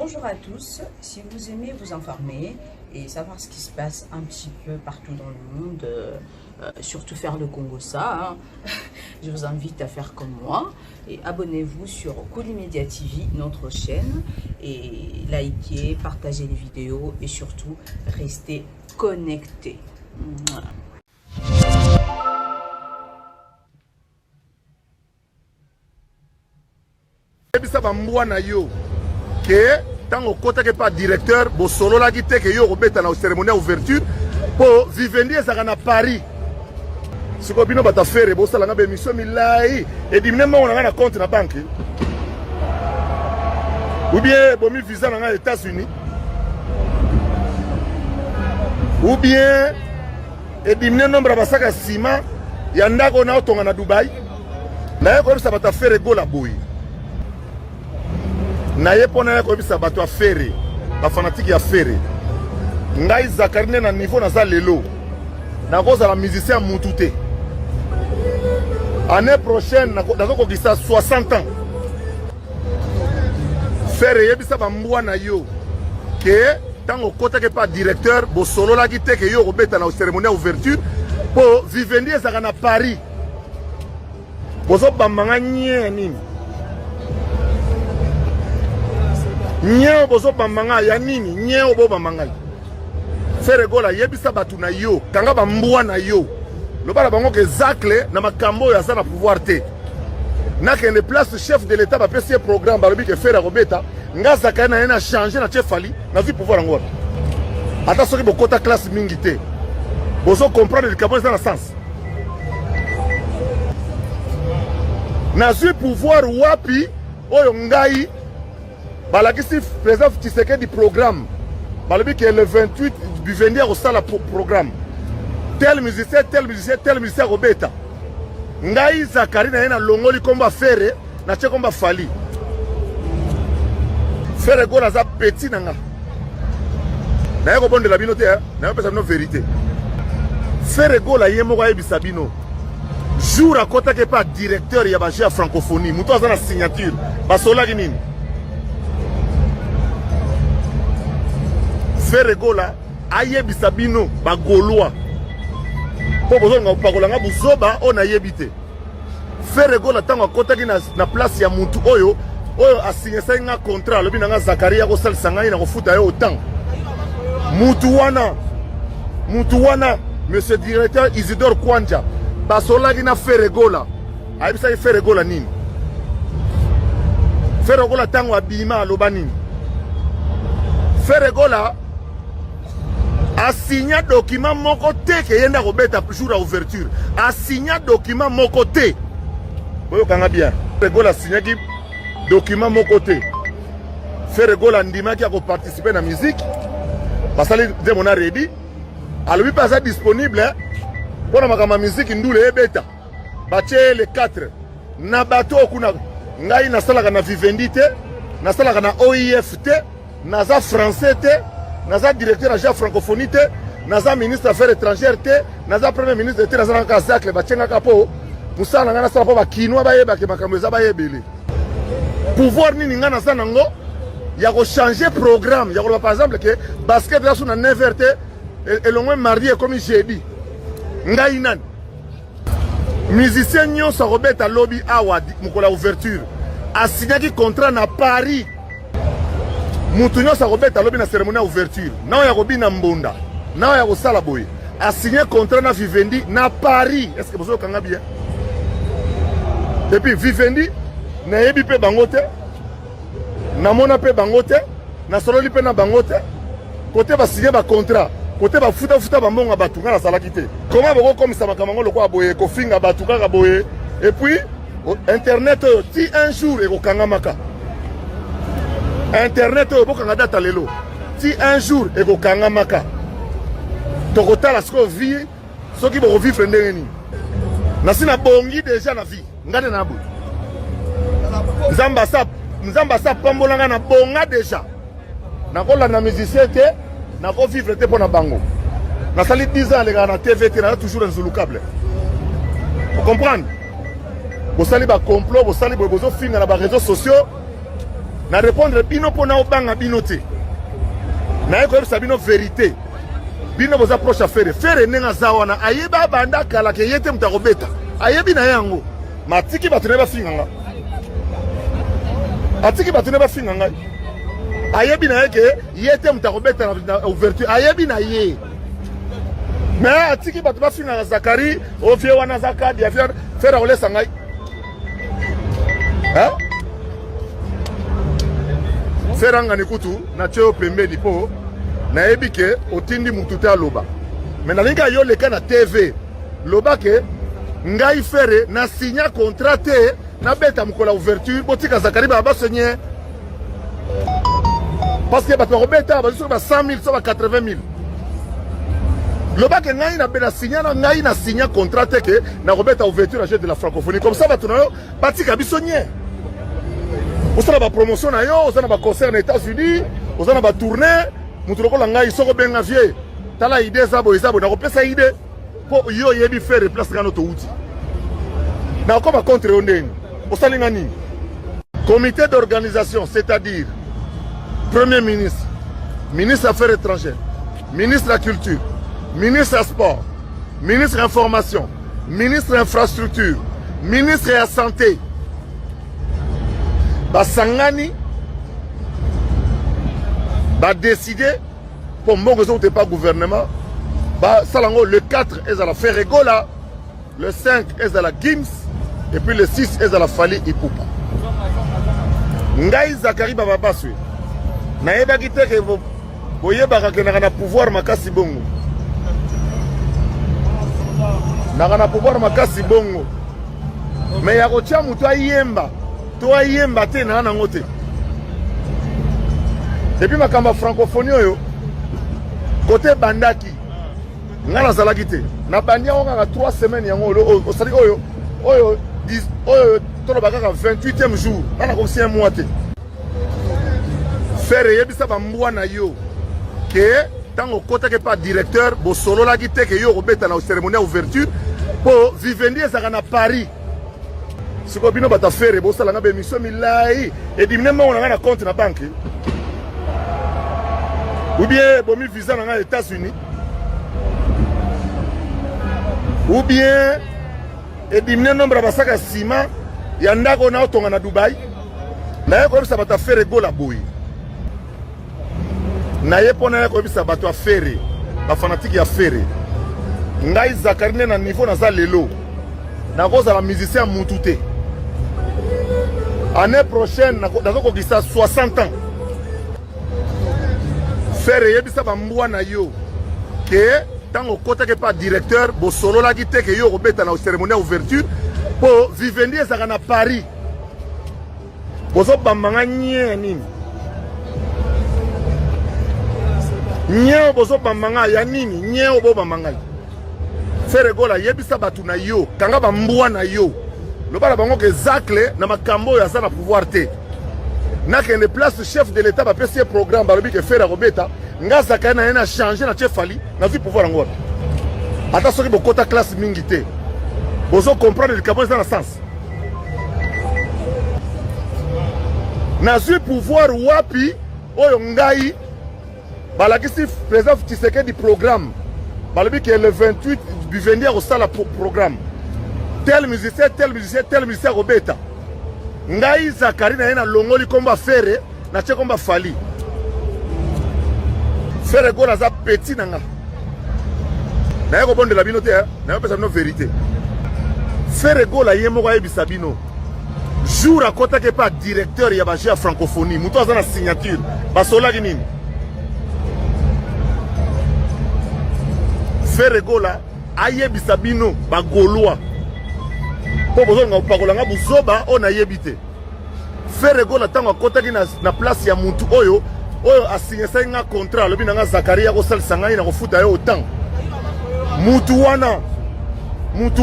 Bonjour à tous, si vous aimez vous informer et savoir ce qui se passe un petit peu partout dans le monde, euh, euh, surtout faire le Congo ça, hein, je vous invite à faire comme moi et abonnez-vous sur Koli Media TV, notre chaîne, et likez, partagez les vidéos et surtout restez connectés. Yebisa ba mbwa na yo ke ntango okotaki epa directeur bosololaki te ke yo okobeta na cérémonie ya ouverture mpo vivendi ezalaka na paris sikoyo bino bato afere bosala nga baemission milai edimine mbongo na ngai na compte na banke ou bien bomi visa na ngai états-unis ou bien edimine nombre ya basaka ya nsima ya ndako na otonga na dubai naye koyebisa bato ya fere gola boye naye mpo naye koyebisa bato ya fere bafanatike ya fere ngai zakari nde na niveau naza lelo nakozala musicien ya mutu te année prochaine nazokokisa 60 ans Ferre yebisa ba mbwa na yo ke ntango okotaki epa directeur bosololaki te ke yo okobeta na cérémonie ya ouverture mpo vivendi ezalaka na paris bozobamba nga nye ya nini nye oyo bozobamba nga ya nini nye oyo bobamba ngai Ferre Gola yebisa bato na yo kanga bambwa na yo loba na bango ke zacle na makambo oyo aza na pouvoir te nakende place chef de l'état bapesi ye programme balobi ke Ferre akobeta nga zakari na ye na change na tie fali nazwi pouvoir yango wapi ata soki bokota classe mingi te bozo comprendre likambo eza na sens nazwi pouvoir wapi oyo ngai balakisi président Tshisekedi programme balobi ke le 28 bivendi akosala programme tel musicien tel musicien tel musicien akobeta ngai zakari na ye nalongoli nkombo ya fere natie nkombo ya fali fere gola aza petit na nga naye kobondela bino te naye kopesa bino verité fere gola ye moko ayebisa bino jour akotaki epa directeur ya baje ya francophonie moto aza na signature basololaki nini Ferre Gola ayebisa bino bagolois mpo bozolinga kopakola nga buzoba oyo nayebi te Ferre Gola ntango akotaki na, na place ya mutu oyo oyo asinyesaki nga contrat alobi na nga Zakaria akosalisa ngai na kofuta yo autant mutu wana mutu wana monsieur directeur Isidore Kwanja basololaki na Ferre Gola ayebisaki Ferre Gola nini Ferre Gola ntango abima aloba nini Ferre Gola asigna document moko te ke ye nde akobeta jour ya ouverture asigna document moko te boyokanga bien Ferre Gola asignaki document moko te Ferre Gola andimaki akoparticipe na musique basali nzembo na redi alobi mpe aza disponible mpo na makambo ya miziki ndule ebeta batie ye le 4 na bato oyo kuna ngai nasalaka na vivendi te nasalaka na oif te naza français te naza directeur ya francophonie te naza ministre affaires étrangères te naza premier ministre te naza kaka zacle batie ngaka mpo mosala na ngai nasala mpo bakinois bayebake makambo eza bayebele pouvoir nini ngai naza nango ya kochange programme ya koloba par exemple ke basket eza so na 9 heures te elongwe mardi ekomi jeudi ngai nani musicien nyonso akobeta lobi awa mokolo ya ouverture asignaki contrat na paris mutu nyonso akobeta lobi na cérémonie ya ouverture na oyo akobina mbonda na oyo akosala boye asigne contrat na vivendi na paris est ce que bozokanga bien epuis vivendi nayebi mpe bango te namona mpe bango te nasololi mpe na bango te kote basigne bacontrat kote bafutafuta bambongo ya bato ngai nazalaki te koma bokokomisa makambo yango lokola boye kofinga bato kaka boye epuis internet oyo ti un jour ekokangamaka internet oyo bokanga data lelo ti un jour ekokangamaka tokotala sikoyo vie soki bokovivre ndenge nini nasi nabongi deja na vie nga nde na boye nzambe asa nzambe asa pambola nga na bonga deja nakolanda musicien te nakovivre te mpo na bango nasali 10 ans alekaka na tv te naza toujours inzulukable ocomprendre bosali bacomplot bosali boye bozofinga na bareseau sociaux. Na répondre bino mpo na obanga bino te. Naye koyebisa bino verite. Bino boza proche ya Ferre. Ferre ndenge aza wana ayebi abanda kala ke ye te moto akobeta. Ayebi na ye yango. Ma atiki bato na ye bafinga nga. Atiki bato na ye bafinga ngai. Ayebi na ye ke ye te moto akobeta na ouverture. Ayebi na ye. Mais atiki bato bafingaka Zakari, ovie wana aza kadi, Ferre akolesa ngai. Hein? Ferangani kutu natie yo pembeni mpo nayebi ke otindi mutu te aloba me nalingi kaka yo leka na tv loba ke ngai Ferre na signa contrat te nabeta mokolo ya ouverture botika Zakari baba basenye parce que bato bakobeta bazwi soki ba 100 000 so ba 80 000 loba ke ngai na signa na ngai na signa contrat te ke nakobeta ouverture ya jeu de la francophonie comme ça bato na yo batika biso nye osala bapromotion na yo oza na baconcert na États-Unis oza na batournée moto lokola ngai soko obenga vie tala idée eza boye eza boye nakopesa idée mpo yo oyebi Ferre place ngano touti nakokoma contre yo ndenge osali nga nini. Comité d'organisation, c'est-à-dire Premier ministre, ministre Affaires étrangères, ministre de la Culture, ministre ya Sport, ministre ya Information, ministre ya Infrastructure, ministre ya Santé, basangani badécider mpo mbongo ezokute pa gouvernement basala yango. Le 4 ezala Ferre Gola, le 5 ezala Gims et puis le 6 ezala Fally Ipupa. Ngai Zakari Bababaswe nayebaki te ke boyebaka kendaka na pouvoir makasi bongo, naka na pouvoir makasi bongo, me ya kotia moto ayemba to ayemba te naa nango te. Et puis makambo ya francophonie oyo kote ebandaki, ngai nazalaki te. Nabandi yango kaka 3 semaines yango osali oyo oyo oyo toloba kaka 28e jour, nga nakokisi un mois te. Ferre, eyebisa bambwa na yo ke ntango okotaki epa directeur, bosololaki te ke yo okobeta na cérémonie ya ouverture, mpo Vivendi ezalaka na Paris. Sikoyo bino bato ya Ferre bosala nga baémission milai, ediminuer mbongo na ngai na compte na banque ou bien bomi visa na ngai États-Unis ou bien ediminuer nombre ya basaka ya nsima ya ndako na otonga na Dubai. Naye koyebisa bato ya Ferre Gola boye, naye mpo naye koyebisa bato ya Ferre, bafanatike ya Ferre, ngai Zakari nde na niveau naza lelo, nakozala musicien ya mutu te. Année prochaine nazokokisa 60 ans. Ferre, eyebisa bambwa na yo ke ntango okotaki epa directeur, bosololaki te ke yo okobeta na cérémonie ya ouverture, mpo Vivendi ezalaka na Paris. Bozobamba nga nye ya nini? Nye oyo bozobamba nga ya nini? Nye oyo bobamba ngai. Ferre Gola, yebisa bato na yo, kanga bambwa na yo, loba na bango ke Zacle na makambo oyo aza na pouvoir te. Nakende place chef de l'État, bapesi ye programme, balobi ke Ferre akobeta. Nga Zakari na ye na change na tie Fally. Nazwi pouvoir yango wapi? Ata soki bokota classe mingi te, bozo comprendre likambo eza na sens. Nazwi pouvoir wapi oyo ngai balakisi président Tshisekedi programme, balobi ke le 28 Vivendi akosala programme, tel musicien, tel musicien, tel musicien akobeta. Ngai Zakari na ye nalongoli nkombo ya Ferre, natie nkombo ya Fally. Ferre Gola aza petit na nga. Naye kobondela bino te, naye kopesa bino vérité. Ferre Gola ye moko ayebisa bino jour akɔtaki epa directeur ya bajeux ya francophonie, moto aza na signature, basololaki nini? Ferre Gola ayebisa bino bagaulois, mpo bozolinga kopakola nga buzoba oyo nayebi te. Ferre Gola ntango akɔtaki na place ya mutu oyo asinyesaki nga contrat, alobi na nga: "Zakari, ya kosalisa ngai na kofuta yo autant." Mutu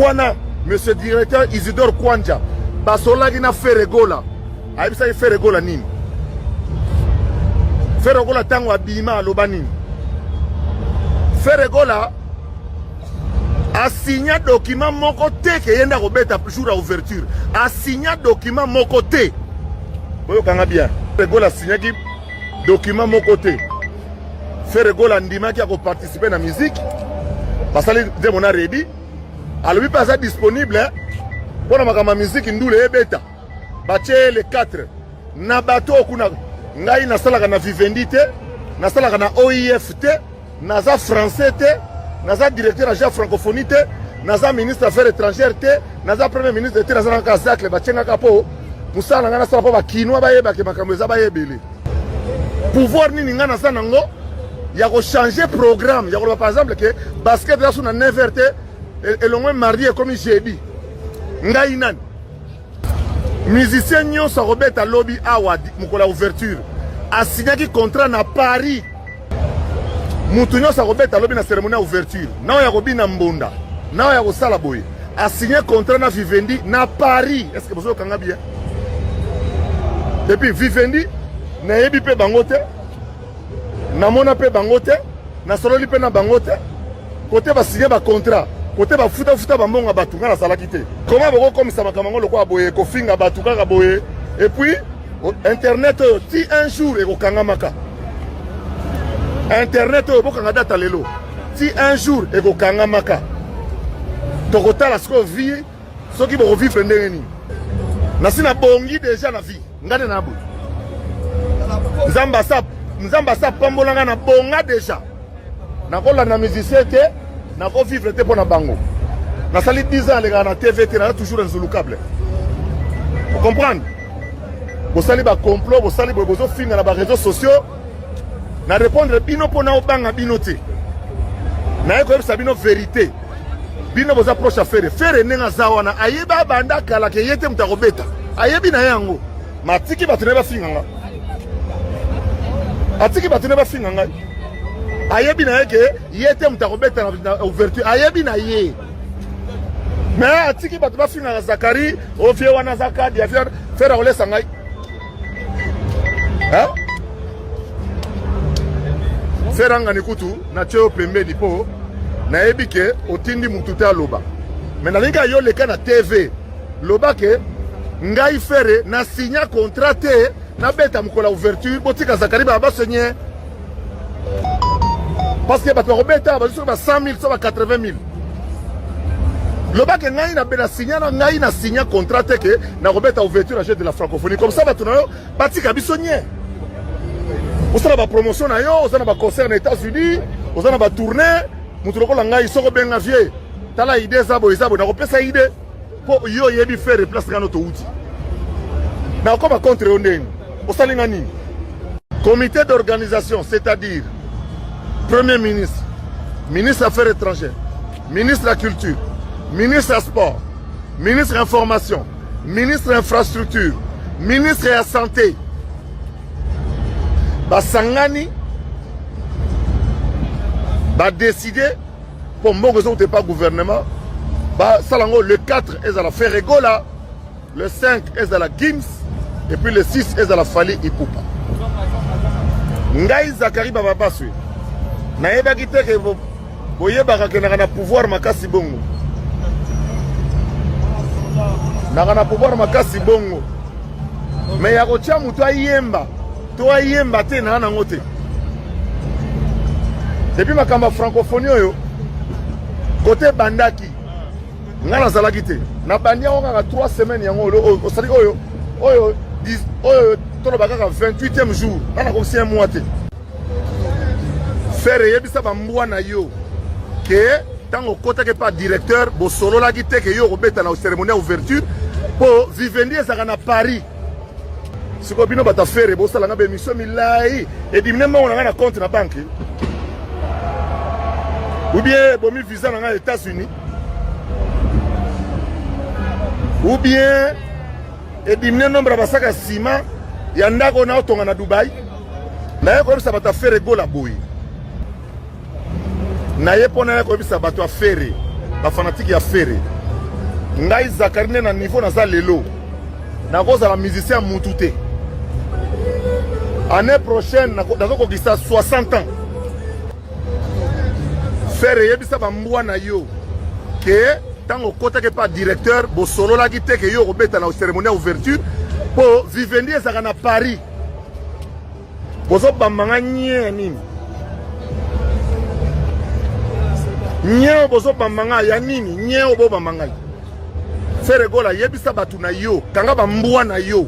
wana, monsieur directeur Isidore Kwanja, basololaki na Ferre Gola, ayebisaki Ferre Gola nini? Ferre Gola ntango abima aloba nini? Ferre Gola asigna document moko te ke ye nde akobeta jour ya ouverture. Asigna document moko te. Boyokanga bien. Ferre Gola asignaki document moko te. Ferre Gola andimaki ya koparticipe na musique, basali nzembo na Redi, alobi mpe aza disponible mpo na makambo ya musique, ndule ebeta batie le 4 na bato oyo kuna. Ngai nasalaka na Vivendi te, nasalaka na OIF te, naza français te, naza directeur ya francophonie te, naza ministre affaires étrangères te, naza premier ministre te, naza naka Zacle. Batiengaka mpo mosala na ngai nasala mpo bakinois bayebake makambo eza bayebele. Pouvoir nini ngai naza nango ya kochanger programme, ya koloba par exemple ke basket eza so na 9 heures te, elongwe mardi ekomi jeudi? Ngai nani? Musicien nyonso akobeta lobi awa mokolo ya ouverture asignaki contrat na Paris. Mutu nyonso akobeta lobi na cérémonie ya ouverture, na oyo akobina mbonda, na oyo akosala boye, asigne contrat na Vivendi na Paris. Est ce que bozokanga bien? Et puis Vivendi, nayebi mpe bango te, namona mpe bango te, nasololi mpe na bango te. Kote basigne bacontrat, kote bafutafuta bambongo ya bato, ngai nazalaki te. Koma bokokomisa makambo yango lokola boye, kofinga bato kaka boye. Et puis internet oyo, ti un jour ekokangamaka. Internet oyo, bokanga data lelo, ti un jour ekokangamaka. Tokotala sikoyo vie soki bokovivre ndenge nini. Nasi nabongi déjà na vie, ngai nde na boye. Nzambe asa pambola ngai, na bonga déjà. Nakolanda musicien te, nakovivre te mpo na bango. Nasali 10 ans alekaka na TV te, naza toujours inzulukable. Ocomprendre? Bosali bacomplot, bosali boye, bozofinga na baréseaux sociaux. Na répondre bino mpo na obanga bino te. Naye koyebisa bino vérité. Bino boza proche ya Ferre. Ferre ndenge aza wana, ayebi abanda kala ke ye te moto akobeta, ayebi na ye yango. Ma atiki bato na ye bafinga nga, atiki bato na ye bafinga ngai. Ayebi na ye ke ye te moto akobeta na ouverture, ayebi na ye, mais atiki bato bafingaka Zakari ovie wana aza kadi ya Ferre akolesa ngai. Ferre angani kutu natie yo pembeni mpo nayebi ke otindi mutu te aloba. Me nalingi kaka yo leka na TV, loba ke ngai Ferre na signa contrat te, nabeta mokolo ya ouverture. Botika Zakari baya basenye, parce que bato bakobeta bazwi soki ba 100 000 so ba 80 000. Lobake ngai na signa na ngai na signa contrat te ke nakobeta ouverture ya Jeu de la francophonie. Comme ça bato na yo batika biso nye. Osala bapromotion na yo, oza na baconcert na États-Unis, oza na batournée. Moto lokola ngai, soko obenga vie, tala idée eza boye, eza boye, nakopesa idée mpo yo oyebi Ferre place ngano touti. Nakokoma contre yo ndenge osali nga nini? Comité d'organisation, c'est-à-dire premier ministre, ministre affaires étrangères, ministre de la culture, ministre ya sport, ministre information, ministre infrastructure, ministre ya santé, basangani, badécider mpo mbongo ezokute pa gouvernement. Basala yango: le 4 ezala Ferre Gola, le 5 ezala Gims et puis le 6 ezala Fally Ipupa. Ngai Zakari Bababaswe, nayebaki te ke boyebaka kendaka na pouvoir makasi bongo, naka na pouvoir makasi bongo. Me ya kotia moto ayemba to ayemba te, naa nango te. Et puis makambo ya francophonie oyo, kote ebandaki, nga nazalaki te. Nabandi yango kaka 3 semaines yango osali oyo toloba kaka 28e jour, nga nakomisi un mois te. Ferre, eyebisa bambwa na yo ke ntango okotaki epa directeur, bosololaki te ke yo okobeta na cérémonie ya ouverture, mpo Vivendi ezalaka na Paris. Sikoyo bino bato afere bosalanga baémission milai, edimine mbongo na ngai na compte na banque ou bien bomi visa na ngai États-Unis ou bien edimine nombre ya basaka ya nsima ya ndako na otonga na Dubai. Naye koyebisa bato ya Ferre Gola boye, naye mpo naye koyebisa bato ya Ferre, bafanatike ya Ferre: ngai Zakari nde na niveau naza lelo, nakozala musicien ya mutu te. Année prochaine nazokokisa 60 ans. Ferre, eyebisa bambwa na yo ke ntango okotaki epa directeur, bosololaki te ke yo okobeta na cérémonie ya ouverture, mpo Vivendi ezalaka na Paris. Bozobamba nga nye ya nini? Nye oyo bozobamba nga ya nini? Nye oyo bobamba ngai. Ferre Gola yebisa bato na yo, kanga ba mbwa na yo.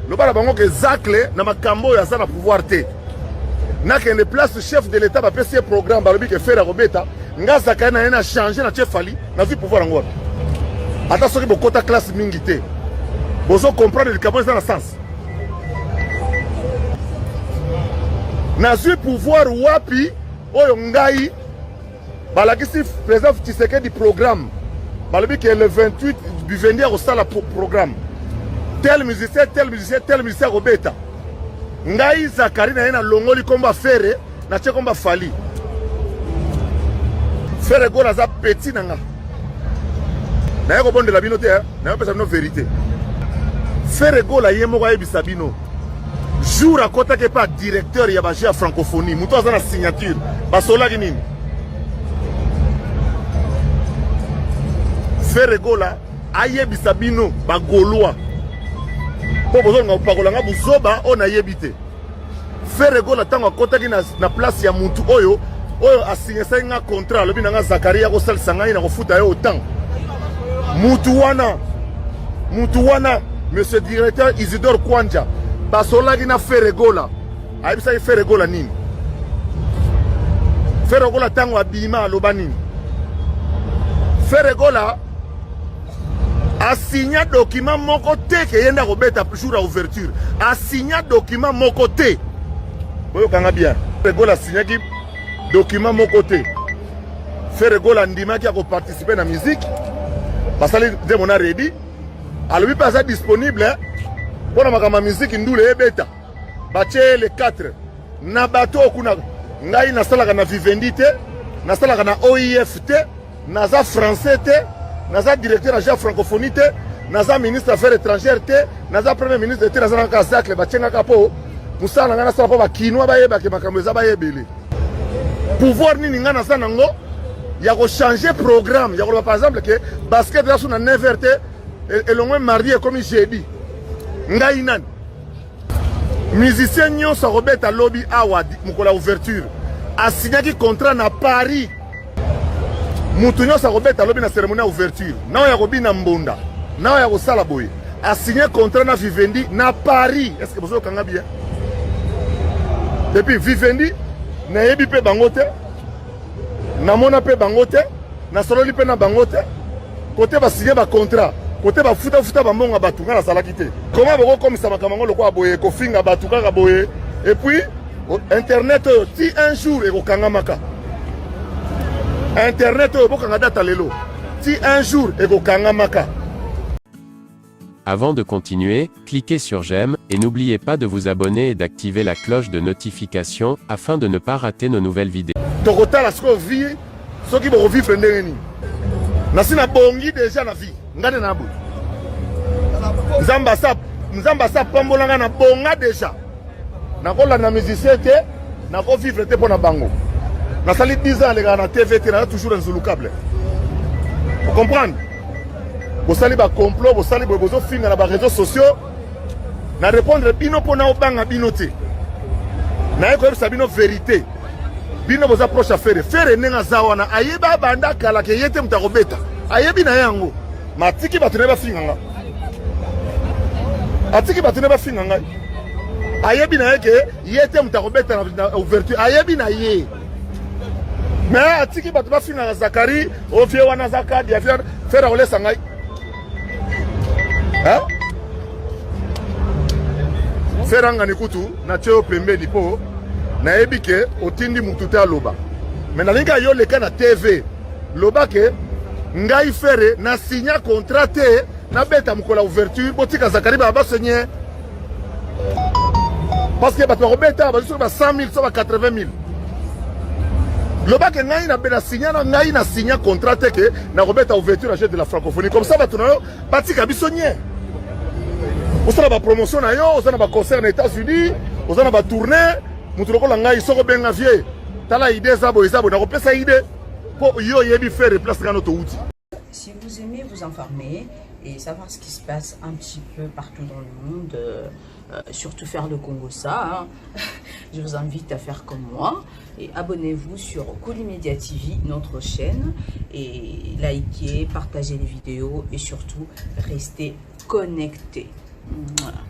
Loba na bango ke Zacle na makambo oyo aza na pouvoir te. Nakende place chef de l'État bapesi ye programme balobi ke Ferre akobeta, nga Zakari na ye na changer na tie Fally, nazwi pouvoir yango wapi? Ata soki bokota classe mingi te, bozo comprendre likambo eza na sens. Nazwi pouvoir wapi oyo ngai balakisi président Tshisekedi programme balobi ke le 28 bivendi akosala programme tel musicien tel musicien tel musicien akobeta ngai Zakari na ye nalongoli nkombo ya Ferre natie nkombo ya Fally. Ferre Gola aza petit na nga naye kobondela bino te naye kopesa bino verité. Ferre Gola ye moko ayebisa bino jour akotaki epa directeur ya baje ya francophonie, moto aza na signature, basolaki nini? Ferre Gola ayebisa bino bagaulois mpo bozolinga kopakola nga buzoba oyo nayebi te. Ferre Gola ntango akotaki na, na place ya mutu oyo oyo asinyesaki nga contrat, alobi na nga Zakari akosalisa ngai na kofuta yo autant. Mutu wana mutu wana monsieur directeur Isidore Kwanja basolaki na Ferre Gola, ayebisaki Ferre Gola nini? Ferre Gola ntango abima aloba nini? Ferre Gola asigna document moko te ke ye nde akobeta jour ya ouverture, asigna document moko te. Boyokanga bien, Ferre Gola asignaki document moko te. Ferre Gola andimaki akoparticipe na musique, basali nzembo na Redi, alobi mpe aza disponible mpo na makambo ya musique, ndule ebeta batie le 4 na bato oyo kuna. Ngai nasalaka na Vivendi te, nasalaka na OIF te, naza français te, naza directeur ya francophonie te, naza ministre affaires étrangères te, naza premier ministre te, naza kaka Zacle. Batiengaka mpo mosala na ngai nasala mpo bakinois bayebake makambo eza bayebele. Pouvoir nini ngai naza nango ya kochanger programme, ya koloba par exemple ke basket eza so na 9 heures te, elongwe mardi ekomi jeudi? Ngai nani? Musicien nyonso akobeta lobi awa mokolo ya ouverture asignaki contrat na Paris. Mutu nyonso akobeta lobi na cérémonie ya ouverture, nao ya kobina mbonda, nao ya kosala boye, asigne contrat na Vivendi na Paris. Est ce que bozokanga bien? Et puis Vivendi nayebi mpe bango te, namona mpe bango te, nasololi mpe na bango te. Kote basigne bacontrat, kote bafutafuta bambongo ya bato, ngai nazalaki te. Koma bokokomisa makambo yango lokola boye, kofinga bato kaka boye. Et puis internet oyo ti un jour ekokangamaka. Internet oyo bokanga data lelo, ti un jour ekokangamaka. Avant de continuer, cliquez sur j'aime et n'oubliez pas de vous abonner et d'activer la cloche de notification afin de ne pas rater nos nouvelles vidéos. Tokotala sikoyo vie soki bokovivre ndenge nini. Nasi nabongi deja na vie nga nde na boye. Nzambe asa pambola nga, na bonga deja. Nakolanda musicien te, nakovivre te mpo na bango. Nasali 10 ans alekaka na TV te, naza toujours inzulukable. Comprendre? Bosali bacomplot, bosali boye, bozofinga na bareseau sociaux. Na répondre bino mpo na obanga bino te, naye koyebisa bino vérité. Bino boza proche ya Ferre. Ferre ndenge aza wana ayebi abanda kala ke ye te moto akobeta, ayebi na ye yango. Ma atiki bato na ye bafinga nga, atiki bato na ye bafinga ngai. Ayebi na ye ke ye te moto akobeta na ouverture, ayebi na ye, mais atiki bato bafingaka Zakari ovie wana aza kadi ya Ferre akolesa ngai. Ferre angani kutu natie yo pembeni mpo nayebi ke otindi mutu te aloba, me nalingi kaka yo leka na TV, loba ke ngai Ferre na signa contrat te, nabeta mokolo ya ouverture. Botika Zakari baya basenye, parce que bato bakobeta bazwi soki ba 100 000 so ba 80 000. Lobake ngai na signa na ngai na signa contrat te ke nakobeta ouverture ya Jeu de la francophonie. Comme ça bato na yo batika biso nye. Osala bapromotion na yo, oza na baconcert na États-Unis, oza na batournée. Moto lokola ngai, soko obenga vie, tala idée eza boye, eza boye, nakopesa idée mpo yo oyebi Ferre place ngano touti. Si vous aimez vous vous informer et savoir ce qui se passe un petit peu partout dans le monde, surtout faire le kongossa, hein, je vous invite à faire comme moi et abonnez-vous sur Koli Media TV, notre chaîne, et likez, partagez les vidéos et surtout restez connectés. Voilà.